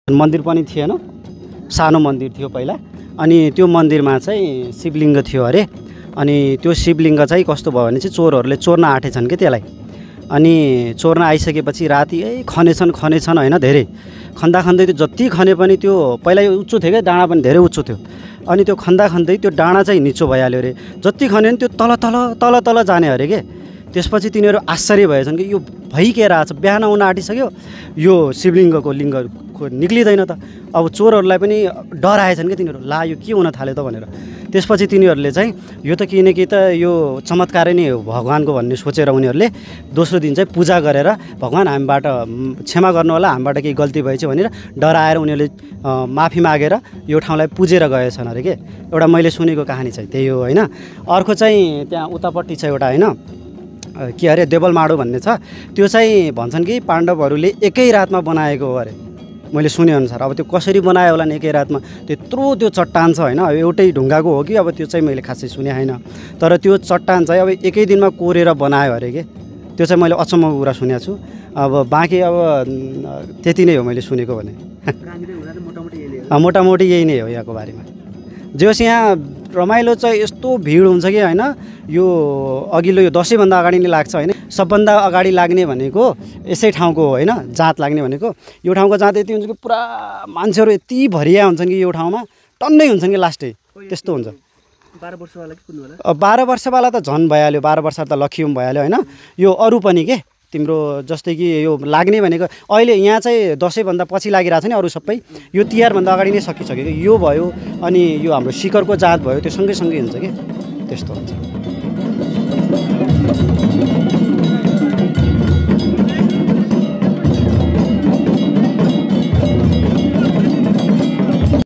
मन्दिर पनि थिएन, सानो मन्दिर थियो पहिला। अनि त्यो मन्दिरमा चाहिँ शिवलिङ्ग थियो अरे। अनि त्यो शिवलिङ्ग चाहिँ कस्तो भयो भने चाहिँ चोरहरूले चोर्न आँटेछन् कि त्यसलाई। अनि चोर्न आइसकेपछि राति खनेछन् होइन, धेरै खन्दै त्यो जति खने पनि त्यो पहिला उच्चो थियो क्या, डाँडा पनि धेरै उच्चो थियो। अनि त्यो खन्दै त्यो डाँडा चाहिँ निचो भइहाल्यो अरे। जति खने नि त्यो तल जाने अरे के। त्यसपछि तिनीहरू आश्चर्य भएछन् कि यो भइ के रहेछ, बिहान आउन आँटिसक्यो, यो शिवलिङ्गको लिङ्ग निक्लिँदैन त। अब चोरहरूलाई पनि डर आएछन् कि तिनीहरू, ला यो के हुन थाल्यो त भनेर। त्यसपछि तिनीहरूले चाहिँ यो त किनकि त यो चमत्कारै नै हो भगवानको भन्ने सोचेर उनीहरूले दोस्रो दिन चाहिँ पूजा गरेर भगवान हामीबाट क्षमा गर्नु होला, हामीबाट केही गल्ती भएछ भनेर डराएर उनीहरूले माफी मागेर यो ठाउँलाई पुजेर गएछन् अरे के। एउटा मैले सुनेको कहानी चाहिँ त्यही हो होइन। अर्को चाहिँ त्यहाँ उतापट्टि छ एउटा होइन, के अरे देवलमाडो भन्ने छ। त्यो चाहिँ भन्छन् कि पाण्डवहरूले एकै रातमा बनाएको हो अरे, मैले सुनेअनुसार। अब त्यो कसरी बनायो होला नि एकै रातमा, त्यत्रो त्यो चट्टान छ होइन। अब एउटै ढुङ्गाको हो कि अब त्यो चाहिँ मैले खासै सुने होइन। तर त्यो चट्टान चाहिँ अब एकै दिनमा कोरेर बनायो अरे के। त्यो चाहिँ मैले अचम्मको कुरा सुनेको छु। अब बाँकी अब त्यति नै हो मैले सुनेको भने। मोटामोटी यही नै हो यहाँको बारेमा। जोस् यहाँ रमाइलो चाहिँ यस्तो भिड हुन्छ कि होइन। यो अघिल्लो यो दसैँभन्दा अगाडि नै लाग्छ होइन। सबभन्दा अगाडि लाग्ने भनेको यसै ठाउँको हो होइन, जाँत लाग्ने भनेको। यो ठाउँको जाँत यति हुन्छ कि पुरा मान्छेहरू यति भरिया हुन्छन् कि यो ठाउँमा टन्नै हुन्छन् कि लास्टै त्यस्तो हुन्छ। 12 वर्षवाला त झन् भइहाल्यो, 12 वर्ष त लखियम भइहाल्यो होइन। यो अरू पनि के तिम्रो जस्तै कि यो लाग्ने भनेको अहिले यहाँ चाहिँ दसैँभन्दा पछि लागिरहेको छ नि, अरू सबै यो तिहारभन्दा अगाडि नै सकिसक्यो। यो भयो अनि यो हाम्रो शिखरको जाँत भयो, त्यो सँगै हुन्छ कि त्यस्तो हुन्छ।